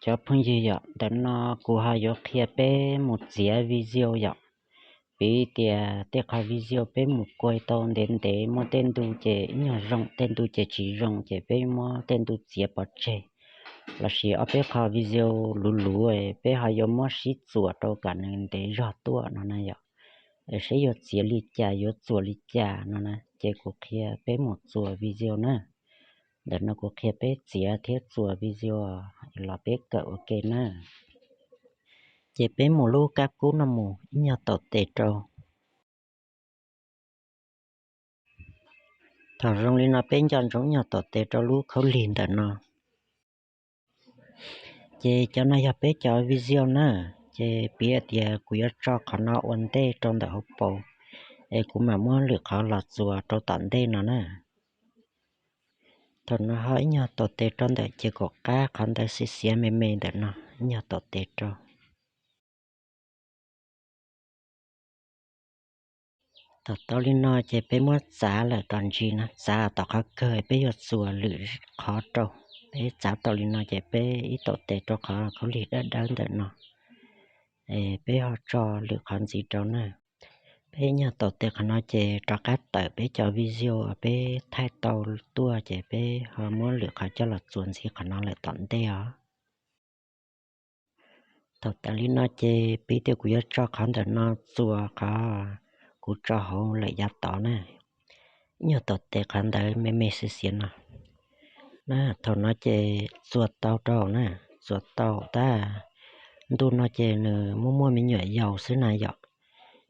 Cov phooj ywg yom, ntawm no kuv ho yuav qhia peb mus txiav video yom. Piv tias tej qhov video peb mus kuaj tau ntev ntev, muaj tej ntu ces ib nyuag zoo, tej ntu ces tsis zoo, ces peb muab tej ntu txiav pov tseg. Lossis ob peb qhov video luv luv, peb ho yuav muab sib txuas rau kom nws ntev zog tuaj no na yom. Saib yuav txiav li cas, yuav txuas li cas no na, ces kuv qhia peb mus txuas video na. Ntawm no kuv qhia peb txiav thiab txuas video los peb kawm ua ke na. Ces peb mus lub kab kub no mus ib nyuag tom tes rau. Thaum zoo li no peb nco ntsoov ib nyuag tom tes rau lub khaub lig ntawm no. Ces cov no yog peb cov video na, ces piv tias kuv yuav tso qhov no ua ntej rau ntawm hauv paus, es kuv mam muab lwm qhov los txuas rau tom ntej no na. Thaum no ho ib nyuag tom tes rau ntawm ces kom qab qhov ntawd xiav xiav me me ntawm no, ib nyuag tom tes rau. Thaum tau li no ces peb muab txav lawm tom ntsis no, txav tom qhov kawg peb yuav txuas lwm qhov rau. Peb txav tau li no ces peb ib tom tes rau qhov khaub lig dawb dawb ntawm no, peb ho tso lwm qhov ntxiv rau na. Peb ib nyuag tom tes qhov no ces rov qab tawm peb cov video peb thaij tau tuaj ces peb ho muab lwm qhov coj los txuas ntxiv qhov no lawm tom ntej os. Thaum tas li no ces piv tias kuv yuav tso qhov ntawm no txuas qhov kuv tso hauv lawm yav tod na, ib nyuag tom tes qhov ntawd me me xiav xiav no. Na thaum no ces txuas tau rau na, txuas tau tab ntu no ces nws muaj muaj me nyuam yaus xwb na yom.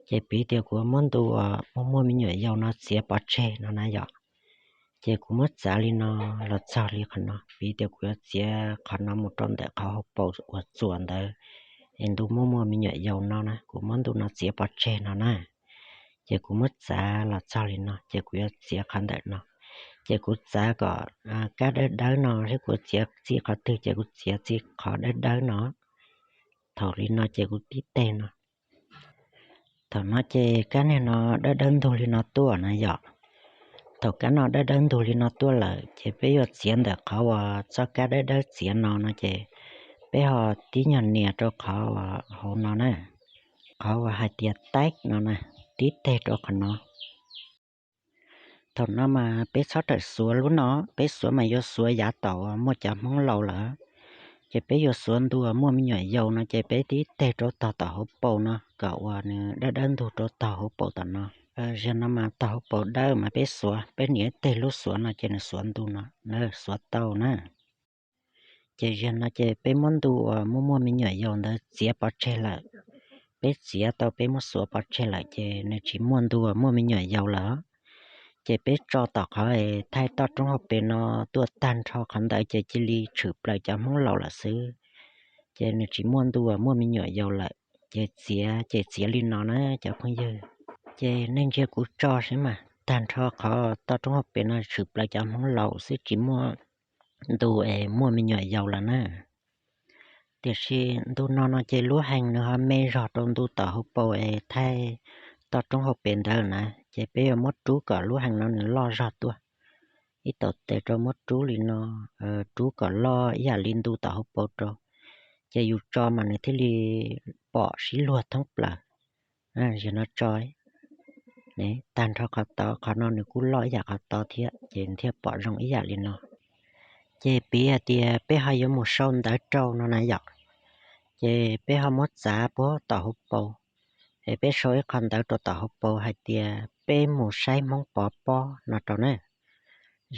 Ces piv tias kuv muab ntu uas muaj muaj me nyuam yaus no txiav pov tseg no na yom. Ces kuv muab txav li no los txog li qhov no, piv tias kuv yuav txiav qhov no mus rau ntawm qhov hauv paus uas txuas ntawd, es ntu muaj muaj me nyuam yaus no na, kuv muab ntu no txiav pov tseg no na. Ces kuv muab txav los txog li no ces kuv yuav txiav qhov ntawm no. Ces kuv txav kom kab dawb dawb no thiab kuv txiav txij qhov twg ces kuv txiav txij qhov dawb dawb no. Thaum li no ces kuv tib teg no. Thaum no ces kab niag no dawb dawb ntug li no tuaj na yom. Thaum kab no dawb dawb ntug li no tuaj lawm ces peb yuav txiav ntawm qhov uas txoj kab dawb dawb txiav no no ces peb ho tib nyuag nias rau qhov uas hauv no na, qhov uas hais tias taib no na, tib teg rau qhov no. Thaum no mas peb txhob rawm xuav lub no, peb xuav mas yuav xuav yav tom uas muaj cov Hmoob laus lawm. Ces peb yuav xuav ntu uas muaj me nyuam yaus no ces peb tib teg rau tog tom hauv paus no kom uas nws dawb dawb ntug rau tog hauv paus tom no. Zaum no mas tog hauv paus dawb mas peb xuav, peb nias ib teg lub xuav no ces nws xuav ntu no, xuav tau na. Ces zaum no ces peb muab ntu uas muaj muaj me nyuam yaus ntawd txiav pov tseg lawm. Peb txiav tau peb muab xuav pov tseg lawm ces nws tsis muaj ntu uas muaj me nyuam yaus lawm. Ces peb tso tom qhov thaij toj roob hauv pes no tuaj tag nrho qhov ntawd ces cia li tshwm plaws cov Hmoob laus lawm xwb. Ces nws tsis muaj ntu uas muaj me nyuam yaus lawm. Ces txiav ces txiav li no na cov phooj ywg. Ces nej ntsia kuv tso saib mas, tag nrho qhov toj roob hauv pes no tshwm plaws cov Hmoob laus xwb, tsis muaj ntu es muaj me nyuam yaus lawm na. Tiam sis ntu no no ces lub hees nws ho me zog rau ntu tom hauv paus es thaij toj roob hauv pes ntawd na, ces peb yuav muab rub kom lub hees no nws loj zog tuaj. Ib tom tes rau muab rub li no, rub kom loj ib yam li ntu tom hauv paus rau, ces yus tso mas nws thiaj li pom sib luag thoob plaws. Zaum no tso, tag nrho qhov tod, qhov no nws kuj loj ib yam qhov tod thiab ces thiaj pom zoo ib yam li no. Ces piv hais tias peb ho yuav mus sau ntawv rau no na yom. Ces peb ho muab txav puag tom hauv paus, es peb sau ib qho ntawv rau tom hauv paus hais tias peb mus saib Hmoob Pov pob no rau na.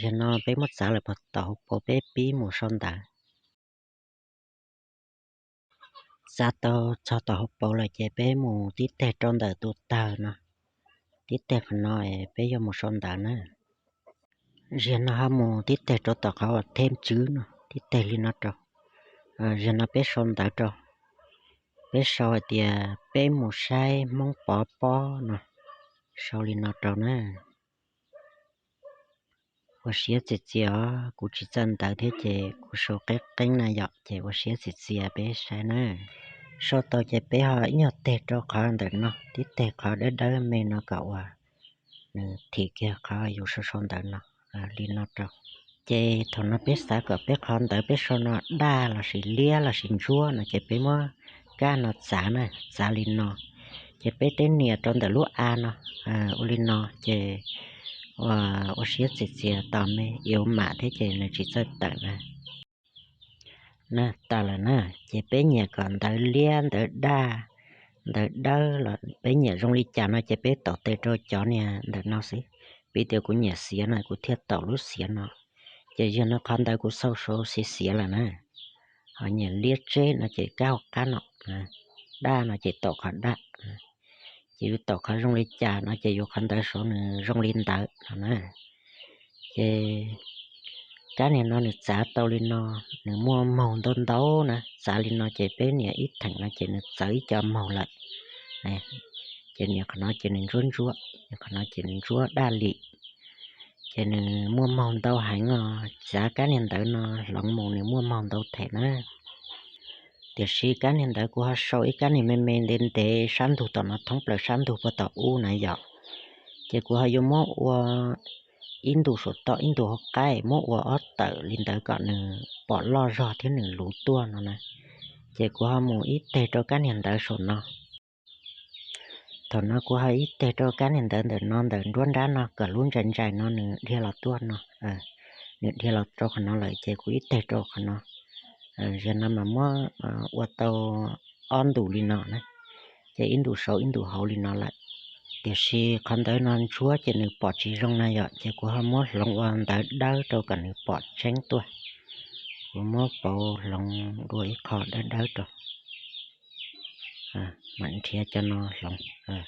Zaum no peb muab txav lawm puag tom hauv paus, peb pib mus sau ntawv. Txav tau txog tom hauv paus lawm ces peb mus tib teg rau ntawm tus tawg no, tib teg qhov no es peb yuav mus sau ntawv na. Zaum no ho mus tib teg rau tom qhov uas theb tswv no, tib teg li no rau. Zaum no peb sau ntawv rau, peb sau hais tias peb mus saib Hmoob Pov pob no, sau li no rau na. Ua siab txias txias os, kuv tsis txawj ntawv thiab ces kuv sau qeeb qeeb na yom, ces ua siab txias txias peb saib na. Sau tau ces peb ho ib nyuag teg rau qhov ntawm no, tib teg qhov dawb dawb me no kom uas nws thim kiag qhov yus sau sau ntawv no, li no rau. Ces thaum no peb xav kom peb qhov ntawv peb sau no daj lossis liab lossis ntsuab no ces peb muab kab no txav na, txav li no. Ces peb teb nias rau ntawm lub a no, ua li no ces ua siab txias txias tos me, yuav mam thiab ces nws tsis txawj tawm na. Na, tas lawm na, ces peb nyiam kom ntawv liab ntawv daj, ntawv dawb los peb nyiam zoo li cas no ces peb taum tes rau cov niag ntawm no xwb. Piv tias kuv nyiam xiav no kuv thiaj taum lub xiav no. Ces yog no qhov ntawv kuv xau saud xiav xiav lawm na. Ho nyiam liab tseb no ces kab hauv qab no, daj no ces taum qhov daj. Ces yus taum qhov zoo li cas no ces yus qhov ntawv saud nws zoo li ntawd no na. Ces kab niag no nws txav tau li no, nws muaj moog ntau ntau na, txav li no ces peb nias ib theem no ces nws txawv ib co moog lawm. Ces nias qhov no ces nws ntsuab ntsuab, nias qhov no ces nws ntsuab daj li. Ces nws muaj moog ntau heev os, txav kab niag ntawv no hloov mus nws muaj moog ntau them na. Tiam sis kab niag ntawv kuv ho sau ib kab niag me me ntev ntev sab ntug tom no thoob plaws sab ntug puag tom ub na yom. Ces kuv ho yuav muab ua ib ntu saum toj ib ntu hauv qab, muab ua ob tawm li ntawd kom nws pom loj zog thiab nws luv tuaj no na. Ces kuv ho mus ib teg rau kab niag ntawv saum no. Thaum no kuv ho ib teg rau kab niag ntawv ntawm no ntawm nruab nrab no kom lub ntsais ntsais no nws dhia los tuaj no. Nws dhia los rau qhov no lawm ces kuv ib teg rau qhov no. Zaum no mas muab ua tau ob ntu li no na, ces ib ntu saud ib ntu hauv li no lawm. Tiam sis qhov ntawv no ntsuab ces nws pom tsis zoo na yom, ces kuv ho muab hloov ua ntawv dawb rau kom nws pom tseeb tuaj. Kuv muab pauv hloov dua ib qho dawb dawb rau. Mam nrhiav cov no hloov,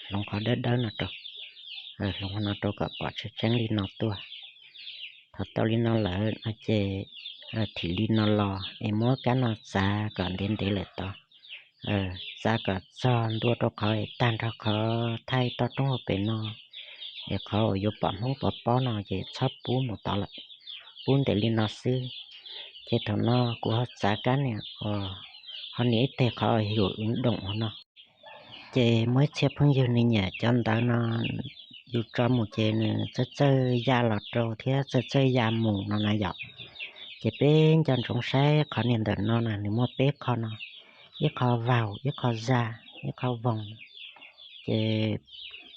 hloov qhov dawb dawb no rau, hloov qhov no rau kom pom tseeb tseeb li no tuaj. Thaum tau li no lawm no ces thim li no los es muab kab no txav kom ntev ntev lawm tod. Txav kom txog ntua rau qhov es tag nrho qhov thaij toj roob hauv pes no, es qhov uas yuav pom Hmoob pov pob no ces txhob pub mus tod lawm, pub ntev li no xwb. Ces thaum no kuv ho txav kab niag, ho nias ib teg qhov hum doom hauv no. Ces muaj ib txhia phooj ywg nws nyiam cov ntawv no, yus tso mus ces nws txawj txawj ya los rau thiab txawj txawj ya mus no na yom. Ces peb nco ntsoov saib qhov niag ntawm no na nws muaj peb qho no, ib qho vaug, ib qho za, ib qho voog. Ces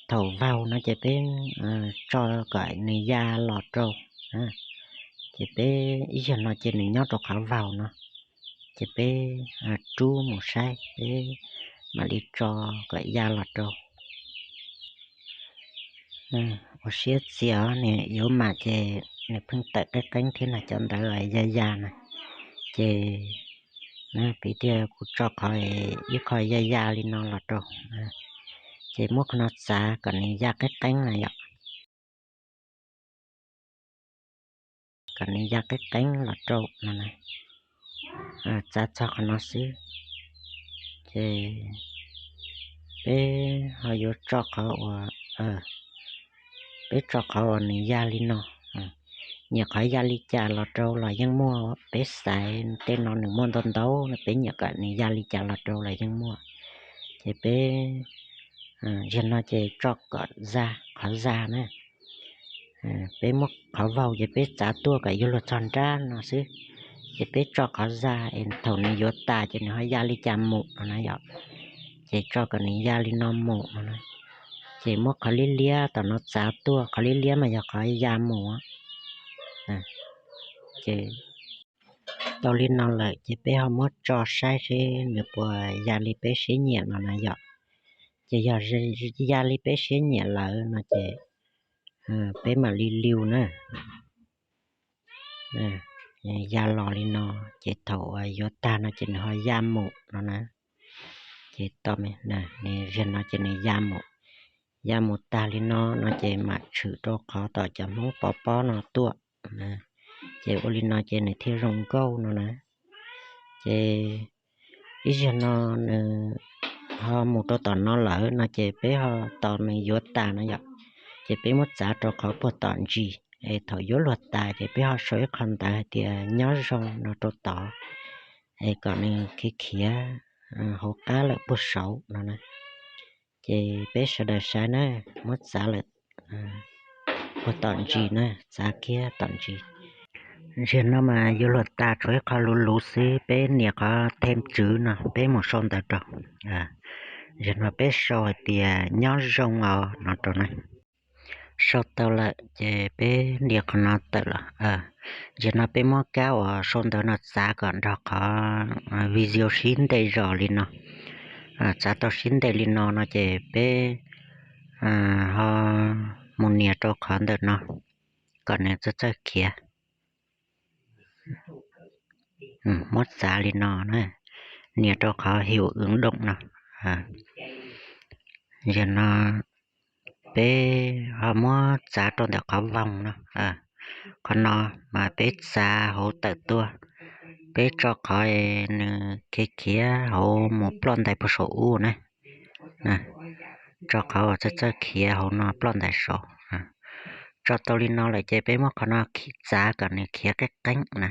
thaum vaug no ces peb tso kom nws ya los rau, ces peb ib zaug no ces nws nyob rau qhov vaug no, ces peb rub mus saib, peb mam li tso kom ya los rau. Ua siab txias os, nws yuav mam ces nws pheej tawm qeeb qeeb thiab na, cov ntawv ya ya na. Ces piv tiag kuv tso qhov ib qho ya ya li no los rau, ces muab qhov no txav kom nws ya qeeb qeeb na yom. Kom nws ya qeeb qeeb los rau no na. Txav txog qhov no xwb, ces peb ho yuav tso qhov uas, peb tso qhov uas nws ya li no. Nyiam qhov ya li cas los rau los yeej muaj, peb xaiv tej no nws muaj ntau ntau, peb nyiam kom nws ya li cas los rau los yeej muaj. Ces peb, zaum no ces tso kom za, qhov za na. Peb muab qhov vaug ces peb txav tuaj kom yuav luag txog nrab no xwb, ces peb tso qhov za es thaum nws yuav tas ces nws ho ya li cas mus no na yom. Ces tso kom nws ya li no mus no na. Ces muab qhov liab liab tom no txav tuaj, qhov liab liab mas yog qhov ya mus. Ces tau li no lawm ces peb ho muab tso saib seb nws puas ya li peb siab nyiam no na yom. Ces yog ya li peb siab nyiam lawm no ces peb mam li liu na. Ya los li no, ces thaum uas yuav tag no ces nws ho ya mus no na. Ces tau me, nws zaum no ces nws ya mus, ya mus tag li no no ces mam tshwm rau qhov tom cov Hmoob pov pob no tuaj. Ces ua li no ces nws thiaj zoo nkauj no na. Ces ib zaug no nws ho mus rau tom no lawm no ces peb ho tos nws yuav tas no yom. Ces peb muab txav rau qhov puag tom ntsis, es thaum yuav luag tas ces peb ho sau ib qho ntawv hais tias nyob zoo no rau tod, es kom nws khiav khiav hauv qab lawm puag saud no na. Ces peb sawv daws saib na, muab txav lawm puag tom ntsis na, txav kiag tom ntsis. Zaum no mas yuav luag tas tshuav ib qho luv luv xwb, peb nias qhov thêm chữ no, peb mus sau ntawv rau. Zaum no peb sau hais tias nyob zoo os no rau na. Sau tau lawm ces peb nias qhov no tawm los. Zaum no peb muab kab uas sau ntawv no txav kom nrog qhov video sib ntev zog li no. Txav tau sib ntev li no no ces peb ho mus nias rau qhov ntawm no kom nws txawj txawj khiav. Muab txav li no, nias rau qhov him wv doom no. Zaum no peb ho muab txav rau ntawm qhov voog no. Qhov no mas peb txav hauv tawm tuaj, peb tso qhov nws khiav khiav hauv mus ploj ntais puag saum ub na. Tso qhov uas txawj txawj khiav hauv no ploj ntais saud. Tso tau li no lawm ces peb muab qhov no txav kom nws khiav qeeb qeeb na.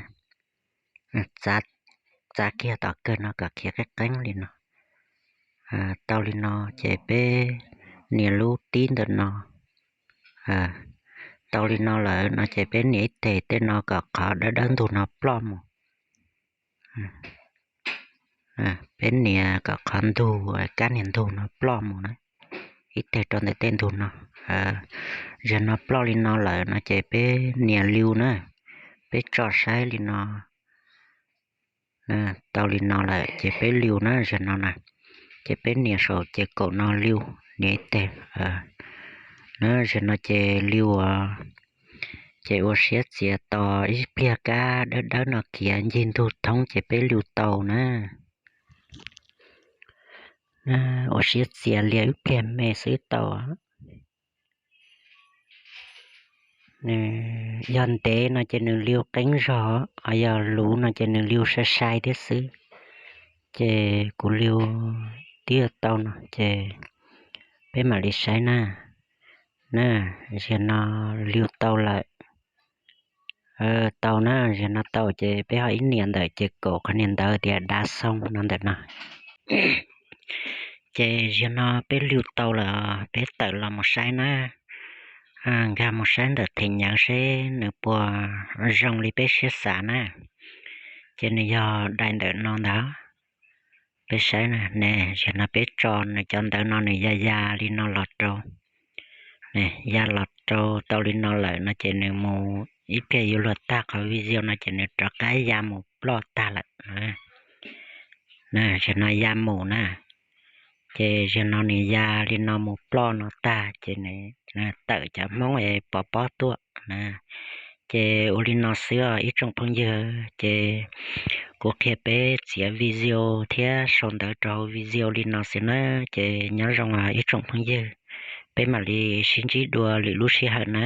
Txav kiag tom kawg no kom khiav qeeb qeeb li no. Tau li no ces peb nias lub tib ntawm no. Tau li no lawm no ces peb nias ib teg tej no kom qhov dawb dawb ntug no ploj mus. Peb nias kom qhov ntug, kab niag ntug no ploj mus na, ib teg rau ntawm tej ntug no. Zaum no ploj li no lawm no ces peb nias liu na, peb tso saib li no. Tau li no lawm ces peb liu na zaum no na, ces peb nias saum ces kaum no liu, nias ib teg. Na zaum no ces liu os, ces ua siab txiav tos ib pliag kab dawb dawb no khiav ncig ntug thoob ces peb liu tau na. Ua siab txiav lias ib pliag me xwb tau. Nws yog ntev no ces nws liu qeeb zog, ho yog luv no ces nws liu sai sai thiab xwb. Ces kuv liu twb tau no ces peb mam li saib na. Na, zaum no liu tau lawm. Tau na, zaum no tau ces peb ho ib nias ntawm ces kaum qhov niag ntawv tias đá sông no ntawm no. Ces zaum no peb liu tau lawm, peb tawm los mus saib na. Nkag mus saib ntawm them nyawv seb nws puas zoo li peb siab xav na. Ces nws yog dai ntawm no ntag. Peb saib na, ne, zaum no peb tso nws cov ntawv no nws ya ya li no los rau. Ya los rau tau li no lawm no ces nws mus ib pliag yuav luag tag qhov video no ces nws rov qab ya mus ploj tag lawm. Zaum no ya mus na, ces zaum no nws ya li no mus ploj no tag ces nws tawm cov Hmoob es pov pob tuaj na. Ces ua li no xwb os ib tsoom phooj ywg, ces kuv qhia peb txiav video thiab sau ntawv rau hauv video li no xwb na, ces nyob zoo os ib tsoom phooj ywg, peb mam li sib ntsib dua lwm lub sij hawm na.